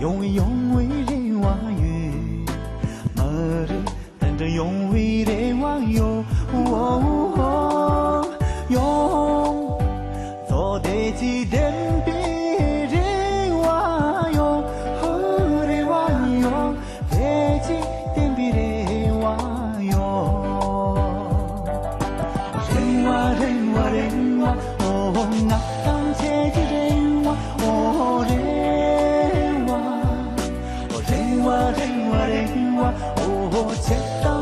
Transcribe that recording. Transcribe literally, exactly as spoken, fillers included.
ཡོང་བའི་ཡོང་བའི་རེ་བ་ཡོད། མ་རེད། ད་འདྲ་ཡོང་བའི་རེ་བ་ཡོད། ཨོ་ཨོ་ཡོང་། མཚོ་དེ་ཅི་བདེན་པའི་རེ་བ་ཡོད། ཧུ་རེ་བ་ཡོད། དེ་ཅི་བདེན་པའི་རེ་བ་ཡོད། རེ་བ་རེ་བ་རེ་བ། ཨོ་ང་དང་ཁྱེད་ཀྱི་རེ་བ། ཨོ་རེ་བ། ཨོ་རེ་བ་རེ་བ་རེ་བ། ཨོ་ཁྱེད་དང་